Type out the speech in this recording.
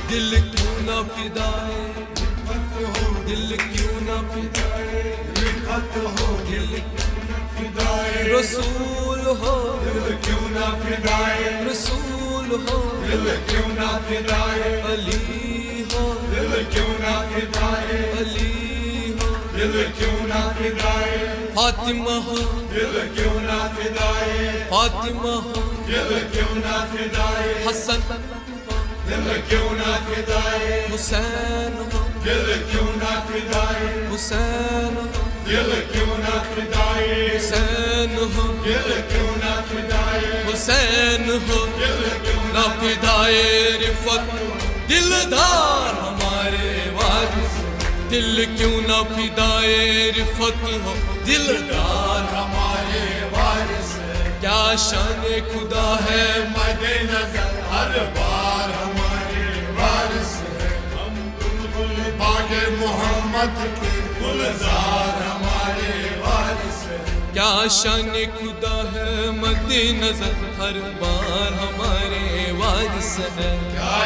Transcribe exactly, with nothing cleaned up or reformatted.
دل کیوں نہ فدائے، دل کیوں نہ فدائے، دل رسول ہو، دل کیوں نہ فدائے، رسول ہو، دل کیوں نہ فدائے، علی ہو، دل کیوں نہ فدائے، علی ہو، دل کیوں نہ فدائے، فاطمہ ہو، دل کیوں نہ فدائے، فاطمہ ہو، دل کیوں نہ فدائے، حسن، دل کیوں نہ فدائے، حسین ہو، دل کیوں نہ فدائے، حسین ہو، دل کیوں نہ فدائے، حسین ہو، دل کیوں نہ فدائے، حسین ہو، دل کیوں نہ فدائے، رفعت دلدار ہمارے وارث، دل کیوں نہ فدائے، رفعت ہو، دلدار ہمارے وارث۔ کیا شان خدا ہے مد نظر ہر بار ہمارے وارث ہے۔ ہم بلبل باغ محمد کے گلزار ہمارے وارث ہے۔ کیا شان خدا ہے مد نظر ہر بار ہمارے وارث ہے۔ کیا